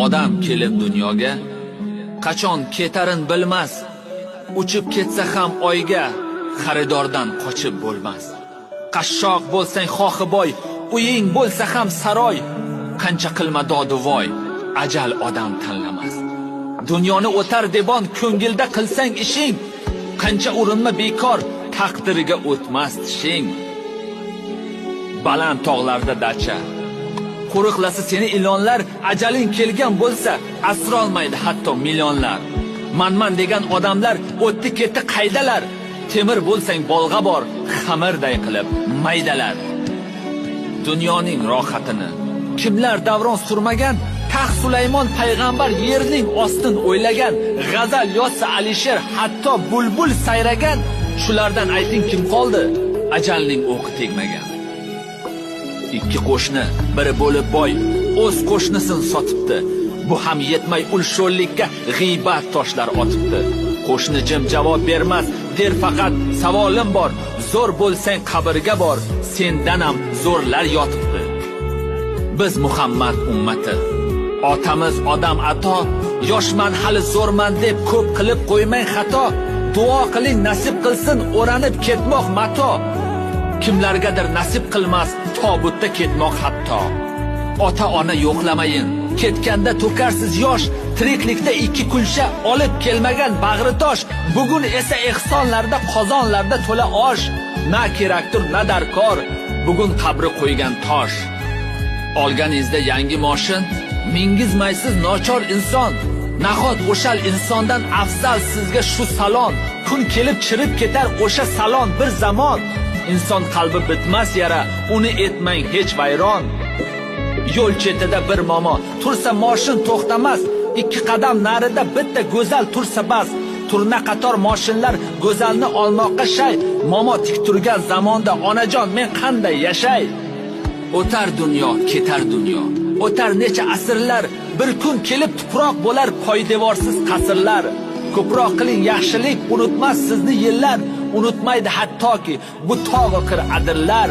Odam kelib dunyoga, qachon ketarin bilmas. Uchib ketsa ham oyga, xaridordan qochib bo'lmas. Qashshoq bo'lsang xohi boy, uying bo'lsa ham saroy, qancha qilma dodu voy, ajal odam tanlamas. Dunyoni o'tar debon ko'ngilda qilsang ishing, qancha urinma bekor, taqdiriga o'tmas tishing. Baland tog'larda dacha, qo'riqlasa seni ilonlar, ajaling kelgan bo'lsa, asrolmaydi hatto millionlar. Manman degan odamlar o'tdi ketdi qaydalar? Temir bo'lsang bolg'a bor, xamirday qilib maydalar. Dunyoning rohatini kimlar davron surmagan? Taxt Sulaymon payg'ambar yerning ostin o'ylagan, g'azal yozsa Alisher, hatto bulbul sayragan. Shulardan ayting kim qoldi? Ajalning o'qi tegmagan. Ikki qo'shni, biri bo'lib boy, o'z qo'shnisin sotibdi. Bu ham yetmay ul sho'llikka g'iybat toshlar otibdi. Qo'shni jim javob bermas, der faqat savolim bor. Zo'r bo'lsang qabrga bor, sendan ham zo'rlar yotibdi. Biz Muhammad ummati. Otamiz odam ato, yoshman hali zo'rman deb ko'p qilib qo'ymang xato. Duo qiling nasib qilsin o'ranib ketmoq mato. Kimlargadir nasib qilmas tobutda ketmoq hatto. Ota ona yo'qlamayin, ketganda to'karsiz yosh, tiriklikda ikki kulsha olib kelmagan bag'ri tosh, bugun esa ehsonlarda qozonlarda to'la osh. Na kerakdir, na darkor, bugun qabri qo'ygan tosh. Olganingizda yangi moshin, mingizmaysiz nochor inson. Nahot o'shal insondan afzal sizga shu salon? Kun kelib chirib ketar o'sha salon bir zamon. Inson qalbi bitmas yara, uni etmang hech vayron. Yo'l chetida bir momo tursa moshin to'xtamas, ikki qadam narida bitta go'zal tursa bas. Turna qator moshinlar go'zalni olmoqqa shay. Momo tik turgan zamonda onajon men qanday yashay? O'tar dunyo, ketar dunyo. O'tar necha asrlar, bir kun kelib tuproq bo'lar poydevorsiz qasrlar. Ko'proq qiling yaxshilik, unutmas sizni yillar, unutmaydi hattoki bu tog'u qir adirlar.